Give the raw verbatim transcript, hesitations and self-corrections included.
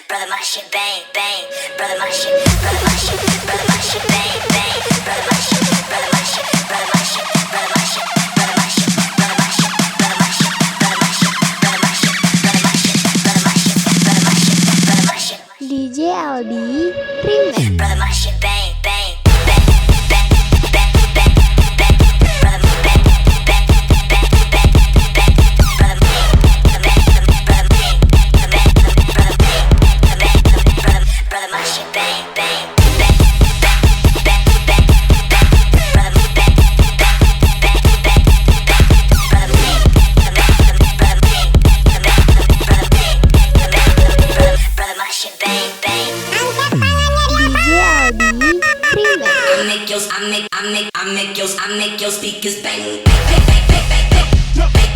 Brother, my shit bang, bang. Brother, my shit, brother, my shit, brother, my shit bang, bang. Brother, my shit, brother, my shit, brother, my shit, brother, my shit, brother, my shit, brother, my shit, brother, my shit, brother, my shit, brother, my shit, brother, my shit, brother, my shit, brother, my shit, brother, my shit. D J Aldi Remix. Brother, my shit bang, bang, bang, bang, bang, bang, bang. Brother, bang, bang, bang, bang, bang, bang. Brother, bang, bang, bang, bang, bang, bang. Brother, my shit bang, bang, bang, bang, bang, bang. Brother, bang, bang, bang, bang, bang, bang. Brother, bang, bang, bang, bang, bang, bang. Brother, bang, bang, bang, bang, bang, bang. Brother, my shit bang, bang. D J Aldi Remix. I make your, I make, I make, I make your, I make your speakers bang, bang, bang, bang, bang, bang, bang.